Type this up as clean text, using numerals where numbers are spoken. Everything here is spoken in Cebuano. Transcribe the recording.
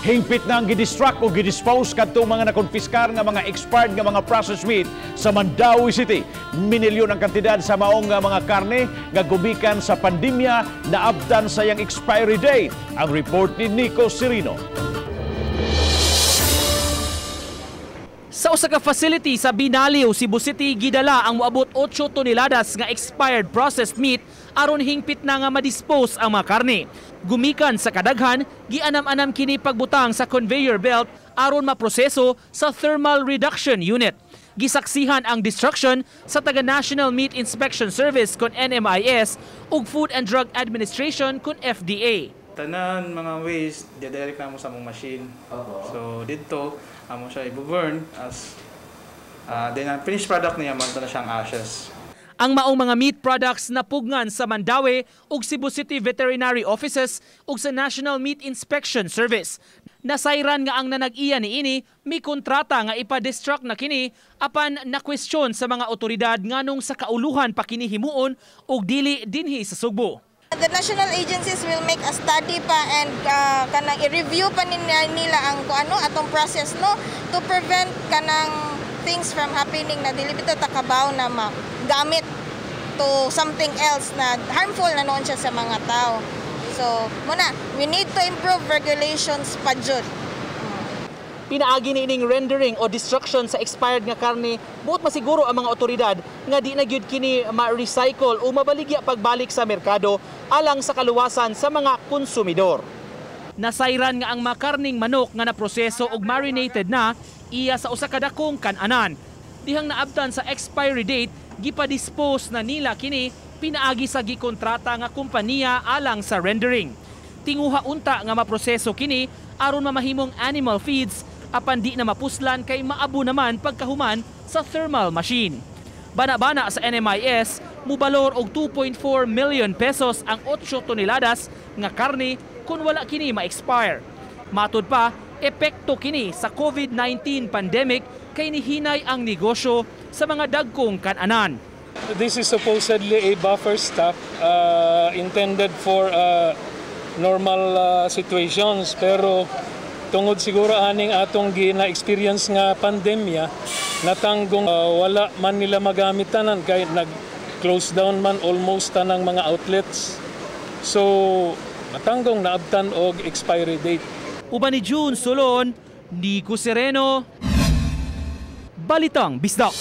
Hingpit na ang gidestruct o gidispose kadtong mga nakonfiskar nga mga expired nga mga processed meat sa Mandaue City. Minilyon ang kantidad sa maong nga mga karne nga gumikan sa pandemya naabtan sa iyang expiry date. Ang report ni Nico Serino. Sa usa ka facility sa Binaliw, Cebu City, gidala ang moabot 8 toneladas nga expired processed meat aron hingpit na nga madispose ang mga karne. Gumikan sa kadaghan, gianam-anam kini pagbutang sa conveyor belt aron maproseso sa thermal reduction unit. Gisaksihan ang destruction sa taga National Meat Inspection Service kon NMIS ug Food and Drug Administration kon FDA. Tanan mga waste direct na mo sa among machine. So didto amo siya i-burn as then ang finished product niya mo na siyang ashes. Ang maong mga meat products napugngan sa Mandaue ug Cebu City Veterinary Offices ug sa National Meat Inspection Service. Nasayran nga ang nanag-iya niini may kontrata nga ipa-destruct na kini apan na-question sa mga otoridad nganong sa kauluhan pa kini himuon ug dili dinhi sa Sugbo. The national agencies will make a study pa and kanang i-review pa nila ang kung ano atong process, no, to prevent kanang things from happening na dili bitaw ta kabaw na magamit to something else na harmful na noon siya sa mga tao. So, muna, we need to improve regulations pa jud. Pinaagi niining rendering o destruction sa expired nga karne, buot masiguro ang mga otoridad nga di na gyud kini ma-recycle o mabaligya pagbalik sa merkado alang sa kaluwasan sa mga konsumidor. Nasayran nga ang mga karning manok nga naproseso og marinated na iya sa usa ka dakong kananan. Dihang naabtan sa expiry date, gipa-dispose na nila kini pinaagi sa gikontrata nga kompanya alang sa rendering. Tinguha unta nga maproseso kini aron mamahimong animal feeds apan di na mapuslan kay maabo naman pagkahuman sa thermal machine. Bana-bana sa NMIS, mubalor og 2.4 million pesos ang 8 toneladas nga karne kung wala kini ma-expire. Matud pa, epekto kini sa COVID-19 pandemic kay nihinay ang negosyo sa mga dagkong kananan. This is supposedly a buffer stock intended for normal situations, pero tungod siguro aning atong gina-experience nga pandemya, natanggong wala man nila magamit tanan kay nag-close down man almost tanang mga outlets. So natanggong naabtan og expiry date. Uban ni June Solon, Nico Sereno, Balitang Bisdak.